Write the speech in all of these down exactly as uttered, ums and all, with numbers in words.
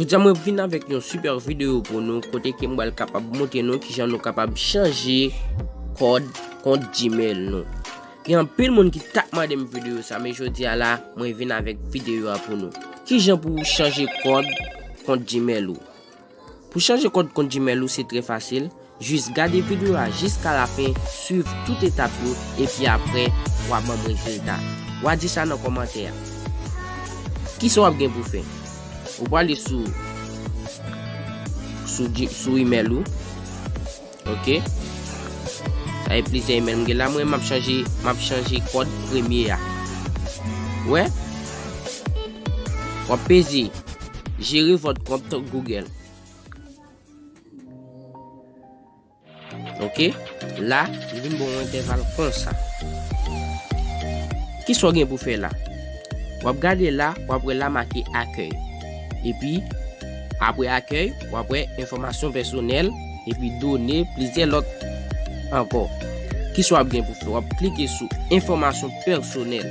Jodi a mwen vin avèk yon sipè videyo pou nou, kote ke m pral kapab montre nou kijan nou kapab chanje kòd kont Gmail nou. Gen anpil moun ki t ap mande m videyo sa, men jodi a la, mwen vin avèk videyo a pou nou. Kijan pou w chanje kòd kont Gmail ou? Pou chanje kòd kont Gmail ou, se trè fasil. Jis gade videyo a jiska lafen, swiv tout etap yo, epi apre, w a ban m rezilta. W a di sa nan kòmantè a. Kisa w ap gen pou fè? Ou prale sou, sou, G- sou email ou. Ok. Sa e plizyè email m gen la. Mwen, m ap chanje, m ap chanje kòd premye a. Wè? W ap peze Gérer votre compte Google. Ok. La, li vin ba w yon entèval konsa. Kisa w gen pou fè la? W ap gade la, w ap wè la make akèy. Epi, apre akèy, w ap wè enfòmasyon pèsonèl, epi done, plizyè lòt ankò. Kisa w ap gen pou fè? W ap klike sou enfòmasyon pèsonèl.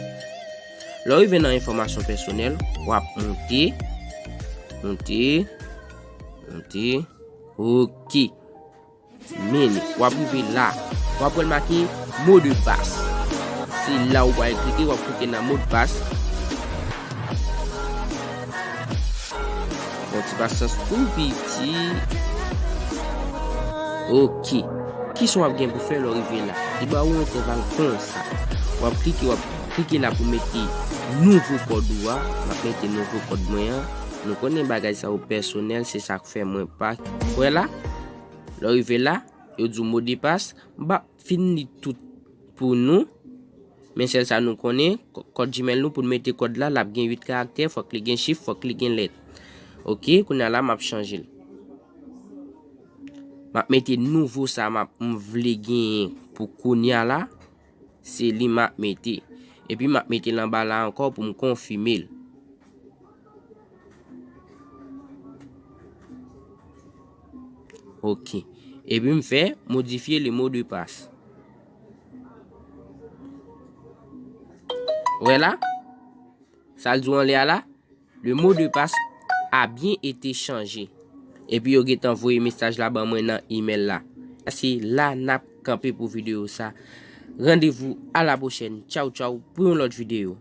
Lè w rive nan enfòmasyon pèsonèl, w ap monte, monte, monte. Ok. Men, w ap rive la. W ap wè l make mot de passe. Se la ou pral klike, w ap klike nan mot de passe. Bon, ti pasyans tou piti. Ok. Kisa w ap gen pou fè lè w rive la? Li ba ou entèval konsa. W ap klike, w ap klike la pou mete nouvo kòd ou a. M ap mete nouvo kòd mwen an. Nou konnen bagay sa yo pèsonèl, se sa k fè mwen pa kwè la. Lè w rive la, yo di w mot de passe. M p ap fin li tout pou nou. Men sèl sa nou konnen, kò- kòd Gmail nou, pou n mete kòd la, l ap gen uit karaktè, fòk li gen chif, fòk li gen lèt. Ok, kounye a la, m ap chanje l. M ap mete nouvo sa m ap, m vle genyen pou kounye a la. Se li m ap mete. Epi m ap mete l anba la ankò pou m konfime l. Ok. Epi m fè modifier le mot de passe. Wè la? Sa l di w anlè a la? Le mot de passe a bien été changé. Epi yo gentan voye mesaj la ban mwen nan email la. Se la n ap kanpe pou videyo sa. Randevou a la pwochèn. Tchaw, tchaw, pou yon lòt videyo.